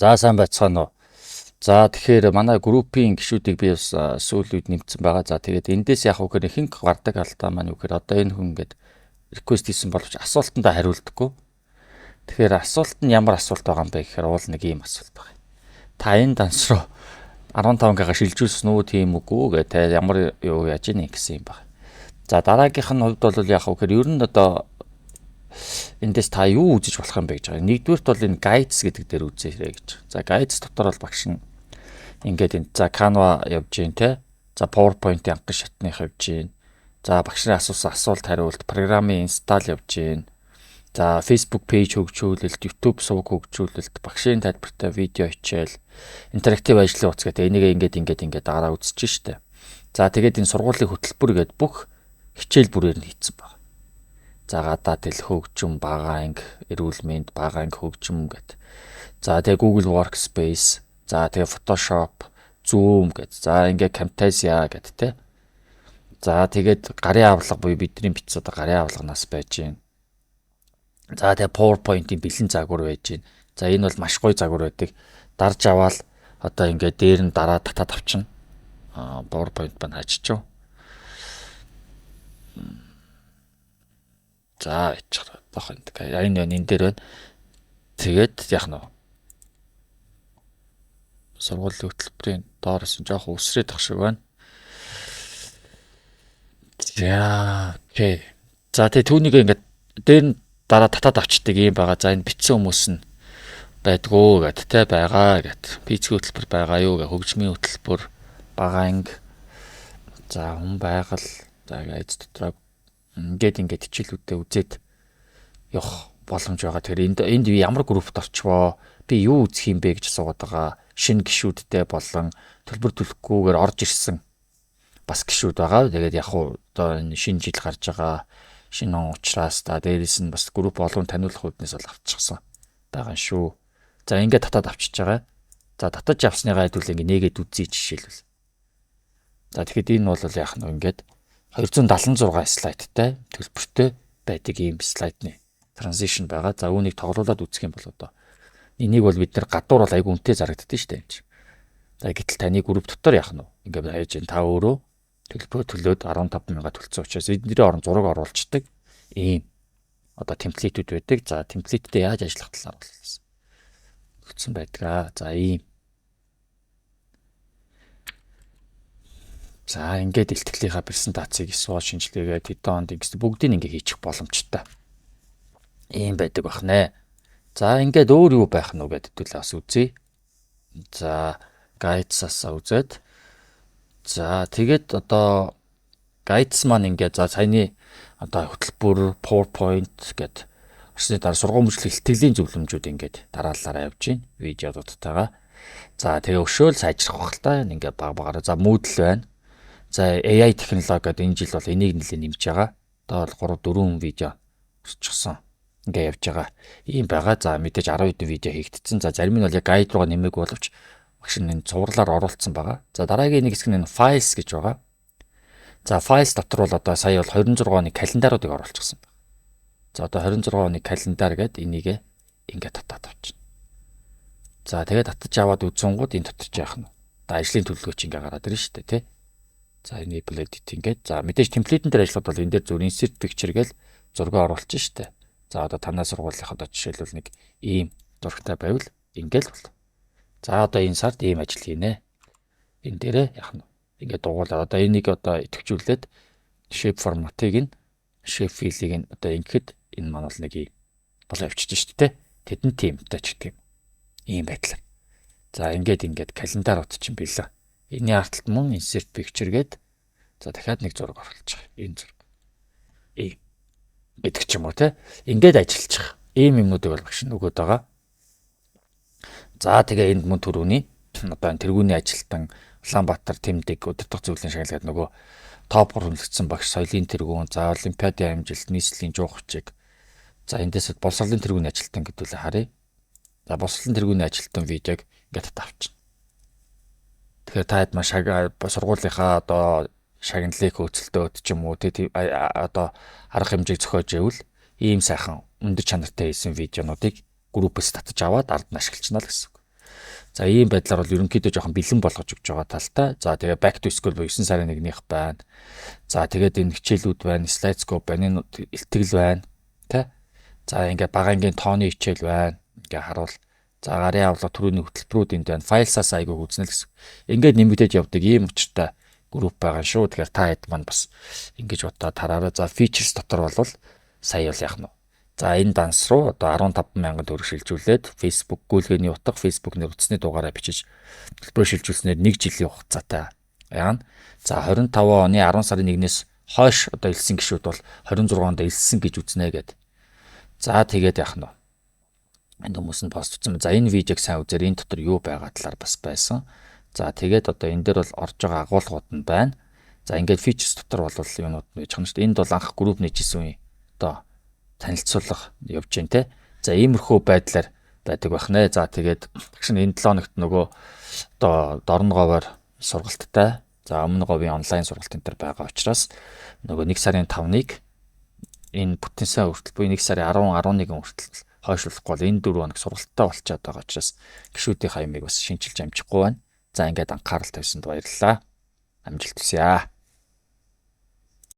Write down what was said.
За, сайн байцгаана уу. За, тэгэхээр манай группийн гишүүдийг би бас сүүл үед нэмсэн байгаа. За, тэгээд эндээс яг үгээр ихэнх гардаг алдаа маань юу гэхээр одоо энэ хүн ингээд request хийсэн боловч асуултандаа хариулдаггүй. Тэгэхээр асуулт нь ямар асуулт байгаа юм бэ гэхээр уул нэг ийм асуулт байна. Та энэ данс руу 15K-гаа шилжүүлсэн үү, тийм үгүй гэ, тэ, ямар юу яаж ийн гэсэн юм байна. За, дараагийнх нь хувьд бол яг үгээр ер нь одоо эндээс та юу үзэж болох юм бэ гэж байгаа. Нэгдүгээрт бол энэ guides гэдэг дээр үзээрэй гэж. За, guides дотор бол багш нь ингээд энэ, за, Canva явж гин те. За, PowerPoint-ийн анхны шатных явж гин. За, багш нарын асуусан асуулт хариулт, програмын install явж гин. За, Facebook page хөгжүүлэлт, YouTube сувг хөгжүүлэлт, багшийн тайлбартай видео хичээл, интерактив ажлын утас гэдэг энийг ингээд ингээд ингээд дараа үзэж штэ. За, тэгээд энэ сургуулийн хөтөлбөр гэдэг бүх хичээл бүрээр нь хийцэн байна. За, гадаад хэл, хөгжим, бага анги, эрүүл мэнд, бага анги, хөгжим гэд. За, тэгээ Google Workspace, за, тэгээ Photoshop, Zoom гэд. За, ингээ Camtasia гэд те. За, тэгээд гарын авлага буюу бидний бичсэн одоо гарын авлаганаас байж гин. За, тэгээ PowerPoint-ийн бэлэн загвар байж гин. За, энэ бол маш гоё загвар байдаг. Дарж аваад одоо ингээ дээр нь дараа татаад авчна. Аа, PowerPoint маань хажиж. За, ячих бах энэ энэ дээр байна. Тэгээд яах нь вэ? Сургуулийн хөтөлбөрийн доороос нь жоох үсрээд ах шиг байна. За, okay. За, тэгээ түүнийг ингээд дээр нь дараа татаад авчдаг юм байгаа. За, энэ бичсэн хүмүүс нь байдгүү гэд те, байгаа гэд. Физик хөтөлбөр байгаа юу гэ, хөгжмийн хөтөлбөр, бага анги. За, хүн байгаль, за, guides дотроо ингээд ингээд хичээлүүдээ үзээд явах боломж байгаа. Тэгэхээр энд ямар группт орчвоо, би юу үзэх юм бэ гэж асуугаад байгаа шинэ гишүүдтэй болон төлбөр төлөхгүйгээр орж ирсэн бас гишүүд байгаа. Тэгээд яг хуу одоо энэ шинэ жил гарч байгаа, шинэ он учраас та дээрээс нь бас групп олон таниулах үүднээс бол авчихсан байгаа шүү. За, ингээд татаад авчиж байгаа. За, татаж авсныгаа хэдүүл ингээд нээгээд үзье жишээлбэл. За, тэгэхэд энэ бол яах нь ингээд 276 слайдтай төлбөртэй байдаг ийм слайдны transition байгаа. За, үүнийг тоглуулад үзэх юм бол одоо энийг бол бид нар гадуур бол айгүй үнэтэй зарагддаг шүү дээ юм чи. За, гэтэл таны групп дотор яах нь вэ? Ингээд хайж та өөрөө төлбөрөө төлөөд 15 мянга төлсөн учраас эднэрийн орон зураг оруулцдаг ийм одоо template үүд байдаг. За, template тэй яаж ажиллах талаар бол өгсөн байдаг аа. За, ийм. За, ингээд илтгэлийнхаа презентацийг эсвэл шинжилгээгээ тэдэн онд ингэсэн бүгдийг ингээ хийчих боломжтой. Ийм байдаг бах нэ. За, ингээд өөр юу байх нь вэ гэдээ хэдүүлээ бас үзье. За, guides-аас үзээд, за, тэгээд одоо guides маань ингээд, за, саяны одоо хөтөлбөр, PowerPoint гэд орсны дараа сургууль мөрчлөх илтгэлийн зөвлөмжүүд ингээд дараалалаараа явж байна. Видеодуудтайгаа. За, тэгээ өшөөл сайжрах бах л та ингээд баг багаараа. За, Moodle байна. За, AI технологи гэдэг энэ жил бол энийг нэлээд нэмж байгаа. Одоо бол 3 4 видео орчихсон. Ингээ явж байгаа. Ийм байгаа. За, мэдээж 10 хэдэн видео хийгдсэн. За, зарим нь бол яг guide руугаа нэмээг боловч багш нь энэ цувралаар оруулсан байгаа. За, дараагийн нэг хэсэг нь энэ files гэж байгаа. За, files дотор бол одоо сая бол 26 оны календаруудыг оруулчихсан байна. За, одоо 26 оны календар гээд энийг ингээд татаад авчихна. За, тэгээд татаж аваад үзэнгууд энэ дотор ч яах нь. Одоо ажлын төлөвлөгөө чи ингээ гараад ирнэ шүү дээ, тий. За, enable editing гээд, за, мэдээж template эн дээр ажиллахад бол энэ дээр зөв insert picture гээл зураг оруулчих штэ. За, одоо танай сургуулийн одоо жишээлбэл нэг ийм зурагтай байвал ингээл бол. За, одоо энэ сард ийм ажил хийнэ. Энэ дээрээ яах нь ингээд дугуулаад одоо энийг одоо идэвхжүүлээд shape форматыг нь, shape fill-ийг нь одоо ингэхэд энэ маань бол нэг ийм болоо явчихж штэ, тэ. Тэдэн тиймтэй ч гэдэг юм. Ийм байдлаар. За, ингээд ингээд календар ут чинь бэлээ. Энийн арталт мөн insert picture гээд, за, дахиад нэг зураг оруулж байгаа. Энэ зураг. Ийм гэдэг ч юм уу, те. Ингээд ажиллах. Ийм юмнуудыг бол багш нь өгөөд байгаа. За, тэгээ энд мөн түрүүний одоо энэ тэргүүний ажилтан, Улаанбаатар тэмдэг удирдах зөвлөлийн шагнал гэдэг нөгөө топор хүнлэгдсэн багш, соёлын тэргүүн, за, олимпиадын амжилт, нийслэлийн жуухчиг. За, эндээс боловсролын тэргүүний ажилтан гэдүүлээ харъя. За, боловсролын тэргүүний ажилтан видеог ингээд татаа авчина. Тэгэхээр та хэд маш сургуулийнхаа одоо шагналыг хөөцөлдөөд ч юм уу тий, одоо арга хэмжээг зохиож ивэл ийм сайхан өндөр чанартай хийсэн видеонуудыг группээс татаж аваад ард нь ашиглачна л гэсэн үг. За, ийм байдлаар бол ерөнхийдөө жоохон бэлэн болгож өгч байгаа талтай. За, тэгээ back to school буюу 9 сарын 1-ийнх байна. За, тэгээд энэ хичээлүүд байна, SlideScope байна, энэ илтгэл байна. Тэ? За, ингээ бага ангийн тооны хичээл байна. Ингээ харуул. За, гарын авлага, түрүүний хөтөлбөрүүд энд байна. Files-аас айгүйг үзнэ л гэсэн. Ингээд нэмэгдээд явдаг ийм учиртай групп байгаа шүү. Тэгэхээр та хэд маань бас ингэж удаа тараараа. За, features дотор бол сая бол яах нь вэ? За, энэ данс руу одоо 15 мянган төгрөг шилжүүлээд Facebook гүйлгээний утга, Facebook нэр, утасны дугаараа бичиж төлбөрөөр шилжүүлснээр 1 жилийн хугацаатай яана. За, 25 оны 10 сарын 1-ээс хойш одоо элссэн гишүүд бол 26 онд элссэн гэж үзнэ гэд. За, тэгээд яах нь вэ? Энэ хүмүүс нь пост хийсэн. За, энэ видеог сайн үзээр, энэ дотор юу байгаа талаар бас байсан. За, тэгээд одоо энэ дээр бол орж байгаа агуулгууд нь байна. За, ингээд features дотор бол юунууд нь байж байгаа юм шүү дээ. Энд бол анх групп нээжсэн үе одоо танилцуулга явж байна те. За, иймэрхүү байдлаар байдаг байх нэ. За, тэгээд багш нь энэ 7 хоногт нөгөө одоо Дорноговоор сургалттай. За, өмнө говийн онлайн сургалт энэ төр байгаа учраас нөгөө 1 сарын 5-ыг энэ бүтэн сайн хүртэл буюу 1 сарын 10, 11 хүртэл хойшлуулахгүй бол энэ 4 хоног сургалттай болчиход байгаа учраас гишүүдийн хаймыг бас шинчилж амжихгүй байна. За, ингээд анхаарал тавьсанд баярлалаа. Амжилт хүсье.